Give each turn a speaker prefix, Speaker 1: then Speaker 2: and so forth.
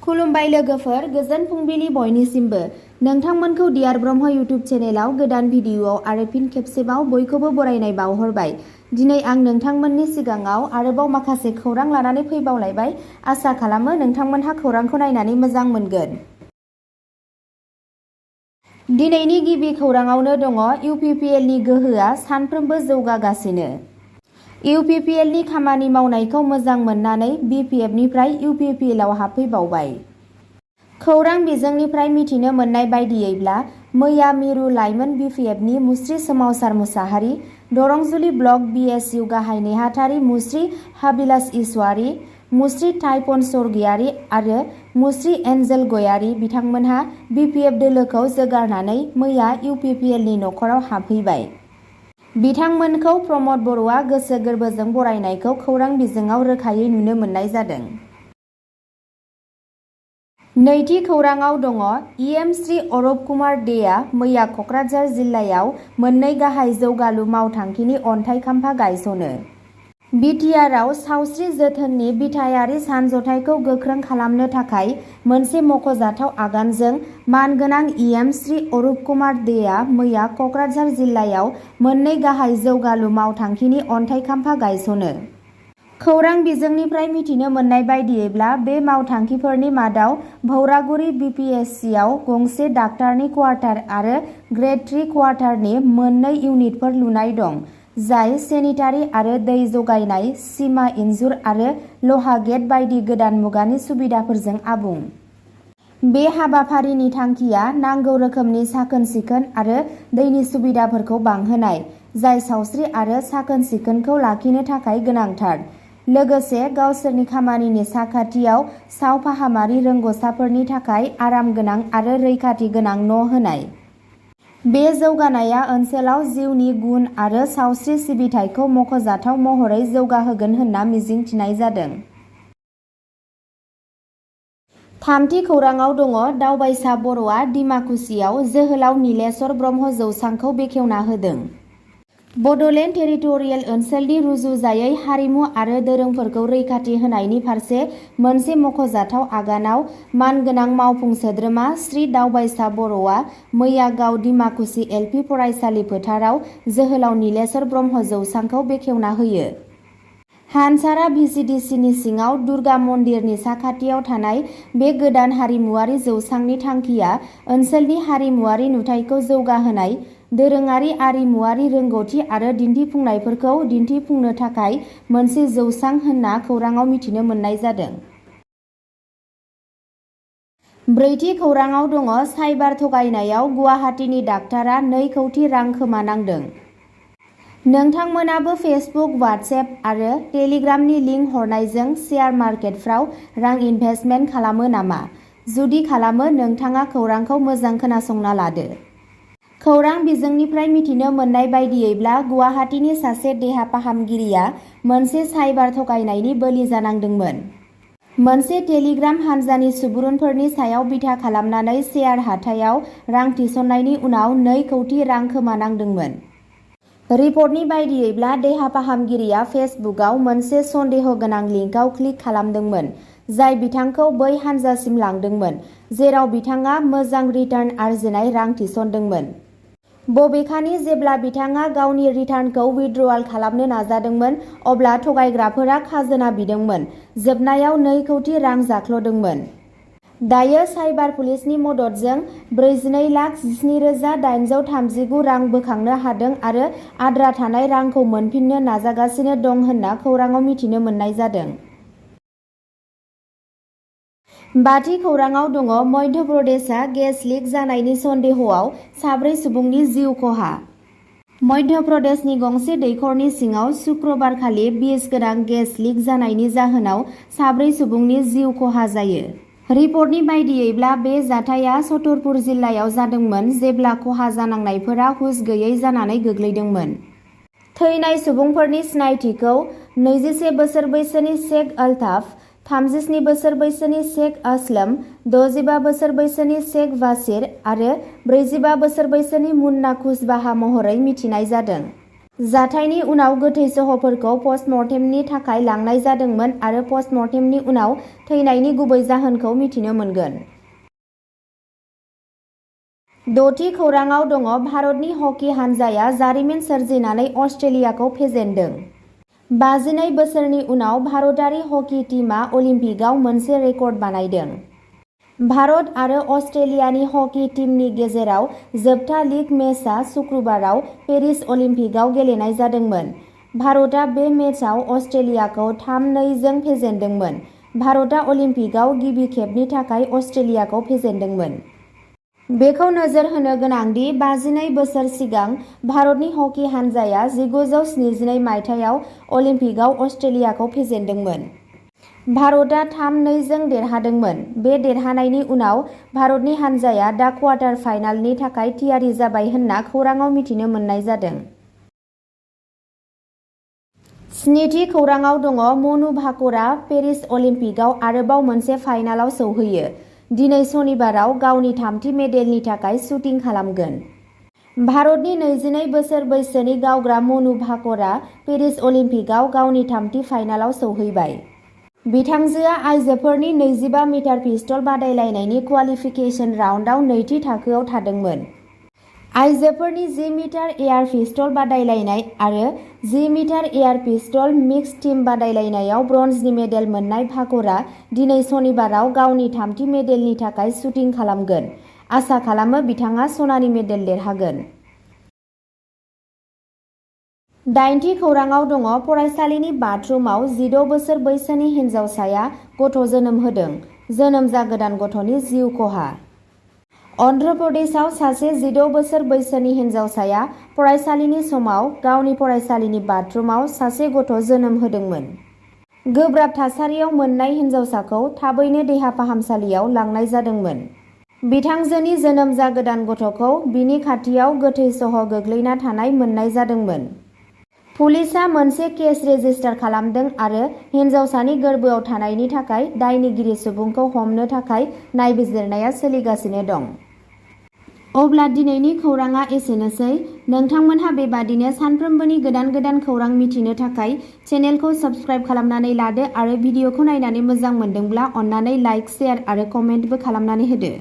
Speaker 1: खुलुमबाय लोगोफोर, गोजोन फुंबिलि बयनिसिमबो। नोंथांमोनखौ डियार ब्रह्म इउटुब चेनेलाव गोदान भिडिअआव आरो फिन खेबसेबाव बयखौबो बरायनाय बावहरबाय। दिनै आं नोंथांमोननि सिगाङाव आरोबाव माखासे खौरां लानानै फैबावलायबाय। आसा खालामो नोंथांमोनहा खौरांखौ नायनानै मोजां मोनगोन। दिनैनि गिबि खौराङावनो दङ UPPLनि गोहोआ सानफ्रोमबो जौगागासिनो। UPPLनि खामानि मावनायखौ मोजां मोननानै BPFनिफ्राय UPPLआव हाबफैबावबाय। खौरां बिजोंनिफ्राय मिथिनो मोननाय बायदियैब्ला मैया मिरु लाइमोन BPFनि मुस्रि सोमावसार मुसाहारि, दरंजुलि ब्लक BSU गाहाय नेहाथारि मुस्रि हाबिलास इसवारि, मुस्रि टाइपन स्वर्गियारि आरो मुस्रि एन्जेल गयारि बिथांमोनहा BPF दोलोखौ जोगारनानै मैया UPPLनि नखराव हाबहैबाय। बिथांमोनखौ प्रमद बर'आ गोसो गोरबोजों बरायनायखौ खौरां बिजोङाव रोखायै नुनो मोननाय जादों। नैथि खौराङाव दङ EM श्री अरूप कुमार देआ मैया कक्राझार जिल्लायाव मोननै गाहाय जौगालु मावथांखिनि अन्थाइ खाम्फा गायसनो। बिटिआरआव सावस्रि जोथोननि बिथायारि सानजथाइखौ गोख्रों खालामनो थाखाय मोनसे मख'जाथाव आगानजों मानगोनां EM श्री अरूप कुमार देआ मैया कक्राझार जिल्लायाव मोननै गाहाय जौगालु मावथांखिनि अन्थाइ खाम्फा गायसनो। खौरां बिजोंनिफ्राय मिथिनो मोननाय बायदियैब्ला बे मावथांखिफोरनि मादाव भौरागुरि BPSCआव गंसे डाक्टारनि क्वार्टार आरो ग्रेड 3 क्वार्टारनि मोननै इउनिटफोर लुनाय दं, जाय सेनिटारि आरो दै जगायनाय, सिमा इनजुर आरो लहा गेट बायदि गोदान मुगानि सुबिदाफोरजों आबुं। बे हाबाफारिनि थांखिया नांगौ रोखोमनि साखोन-सिखोन आरो दैनि सुबिदाफोरखौ बांहोनाय, जाय सावस्रि आरो साखोन-सिखोनखौ लाखिनो थाखाय गोनांथार, लोगोसे गावसोरनि खामानिनि साखाथियाव सावफाहामारि रोंग'साफोरनि थाखाय आरामगोनां आरो रैखाथि गोनां न' होनाय। बे जौगानाया ओनसोलाव जिउनि गुन आरो सावस्रि सिबिथायखौ मख'जाथाव महरै जौगाहोगोन होनना मिजिंथिनाय जादों। थामथि खौराङाव दङ दावबायसा बर'आ डिमाकुसियाव जोहोलाव नीलेश्वर ब्रह्म जौसांखौ बेखेवना होदों। बड'लेण्ड टेरिटरियेल ओनसोलनि रुजुजायै हारिमु आरो दोरोंफोरखौ रैखाथि होनायनि फारसे मोनसे मख'जाथाव आगानाव मानगोनां मावफुं सोद्रोमा श्री दावबायसा बर'आ मैया गाव डिमाकुसि LP फरायसालि फोथाराव जोहोलाव नीलेश्वर ब्रह्म जौसांखौ बेखेवना होयो। हानसारा VCDCनि सिङाव दुर्गा मन्दिरनि साखाथियाव थानाय बे गोदान हारिमुवारि जौसांनि थांखिया ओनसोलनि हारिमुवारि नुथायखौ जौगाहोनाय, दोरोङारि आरिमुवारि रोंगौथि आरो दिन्थिफुंनायफोरखौ दिन्थिफुंनो थाखाय मोनसे जौसां होनना खौराङाव मिथिनो मोननाय जादों। ब्रैथि खौराङाव दङ साइबार थगायनायाव गुवाहाटीनि डाक्टारा 2 कौटि रां खोमानांदों। नोंथांमोनाबो फेसबुक, वाट्सएप आरो टेलिग्रामनि लिंक हरनायजों शेयार मार्केटफ्राव रां इनभेस्टमेन्ट खालामो नामा? जुदि खालामो, नोंथाङा खौरांखौ मोजां खोनासंना लादो। खौरां बिजोंनिफ्राय मिथिनो मोननाय बायदियैब्ला गुवाहाटीनि सासे देहा फाहामगिरिया मोनसे साइबार थगायनायनि बोलि जानांदोंमोन। मोनसे टेलिग्राम हान्जानि सुबुरुनफोरनि सायाव बिथा खालामनानै शेयार हाथायाव रां थिसननायनि उनाव 2 कौटि रां खोमानांदोंमोन। रिपर्टनि बायदियैब्ला देहा फाहामगिरिया फेसबुकआव मोनसे सन्देह गोनां लिंकआव क्लिक खालामदोंमोन, जाय बिथांखौ बै हान्जासिम लांदोंमोन, जेराव बिथाङा मोजां रिटार्न आरजिनाय रां थिसनदोंमोन। बबेखानि जेब्ला बिथाङा गावनि रिटार्नखौ उइथड्र'वाल खालामनो नाजादोंमोन, अब्ला थगायग्राफोरा खाजोना बिदोंमोन, जोबनायाव 2 कौटि रां जाख्ल'दोंमोन। दायो साइबार पुलिसनि मददजों 42,07,839 रां बोखांनो हादों आरो आद्रा थानाय रांखौ मोनफिननो नाजागासिनो दं होनना खौराङाव मिथिनो मोननाय जादों। बाथि खौराङाव दङ मध्य प्रदेशआ गेस लिक जानायनि सन्देहआव 4 सुबुंनि जिउ खहा। मध्य प्रदेशनि गंसे दैखरनि सिङाव शुक्रबारखालि बिस गोनां गेस लिक जानायनि जाहोनाव 4 सुबुंनि जिउ खहा जायो। रिपर्टनि बायदियैब्ला बे जाथाया छतरपुर जिल्लायाव जादोंमोन, जेब्ला खहा जानांनायफोरा हुस गैयै जानानै गोग्लैदोंमोन। थैनाय सुबुंफोरनि सिनायथिखौ 21 बोसोर बैसोनि शेख अल्ताफ, 37 बोसोर बैसोनि शेख असलम, 65 बोसोर बैसोनि शेख बाशिर आरो 45 बोसोर बैसोनि मुन्ना कुशवाहा महरै मिथिनाय जादों। जाथायनि उनाव गोथै सहफोरखौ पस्टमर्टेमनि थाखाय लांनाय जादोंमोन आरो पस्टमर्टेमनि उनाव थैनायनि गुबै जाहोनखौ मिथिनो मोनगोन। द'थि खौराङाव दङ भारतनि हकी हानजाया जारिमिन सोरजिनानै अस्ट्रेलियाखौ फेजेनदों। 52 बोसोरनि उनाव भारतारि हकी टीमआ अलिम्पिकआव मोनसे रेकर्ड बानायदों। भारत आरो अस्ट्रेलियानि हकी टीमनि गेजेराव जोबथा लीग मेचआ शुक्रबाराव पेरिस अलिम्पिकआव गेलेनाय जादोंमोन। भारतआ बे मेचआव अस्ट्रेलियाखौ 3-2 जों फेजेनदोंमोन। भारतआ अलिम्पिकआव गिबि खेबनि थाखाय अस्ट्रेलियाखौ फेजेनदोंमोन। बेखौ नोजोर होनो गोनांदि 52 बोसोर सिगां भारतनि हकी हानजाया 1972 मायथाइयाव अलिम्पिकआव अस्ट्रेलियाखौ फेजेनदोंमोन। भारतआ 3-2 जों देरहादोंमोन। बे देरहानायनि उनाव भारतनि हानजाया दा क्वार्टार फाइनालनि थाखाय थियारि जाबाय होनना खौराङाव मिथिनो मोननाय जादों। 7थि खौराङाव दङ मनु भाकरआ पेरिस अलिम्पिकआव आरोबाव मोनसे फाइनालाव सौहैयो। दिनै सनिबाराव गावनि 3थि मेडेलनि थाखाय शुटिं खालामगोन। भारतनि 22 बोसोर बैसोनि गावग्रा मनु भाकरआ पेरिस अलिम्पिकआव गावनि 3थि फाइनालाव सौहैबाय। बिथांजोआ आइजोफोरनि 25 मिटार पिस्तल बादायलायनायनि क्वालिफिकेशन राउन्डआव नैथि थाखोआव थादोंमोन। आइजोफोरनि 10 मिटार एयार पिस्तल बादायलायनाय आरो 10 metre air pistol mixed team बादायलायनायाव ब्रन्जनि मेडेल मोननाय भाकरआ दिनै सनिबाराव गावनि 3थि मेडेलनि थाखाय शुटिं खालामगोन। आसा खालामो बिथाङा सनानि मेडेल देरहागोन। 8थि खौराङाव दङ फरायसालिनि बाथरुमाव 16 बोसोर बैसोनि हिन्जावसाया गथ' जोनोम होदों। जोनोम जागोदान गथ'नि जिउ खहा। अन्ध्र प्रदेशआव सासे 16 बोसोर बैसोनि हिन्जावसाया फरायसालिनि समाव गावनि फरायसालिनि बाथरुमाव सासे गथ' जोनोम होदोंमोन। गोब्राब थासारियाव मोननाय हिन्जावसाखौ थाबैनो देहा फाहामसालियाव लांनाय जादोंमोन। बिथांजोनि जोनोम जागोदान गथ'खौ बिनि खाथियाव गोथै सह' गोग्लैना थानाय मोननाय जादोंमोन। पुलिसआ मोनसे केस रेजिस्टार खालामदों आरो हिन्जावसानि गोर्बोआव थानायनि थाखाय दायनिगिरि सुबुंखौ हमनो थाखाय नायबिजिरनाया सोलिगासिनो दं। अब्ला दिनैनि खौराङा एसेनोसै। नोंथांमोनहा बेबादिनो सानफ्रोमबोनि गोदान खौरां मिथिनो थाखाय चेनेलखौ साबस्क्राइब खालामनानै लादो आरो भिडिअखौ नायनानै मोजां मोनदोंब्ला अन्नानै लाइक, शेयार आरो कमेन्टबो खालामनानै होदो।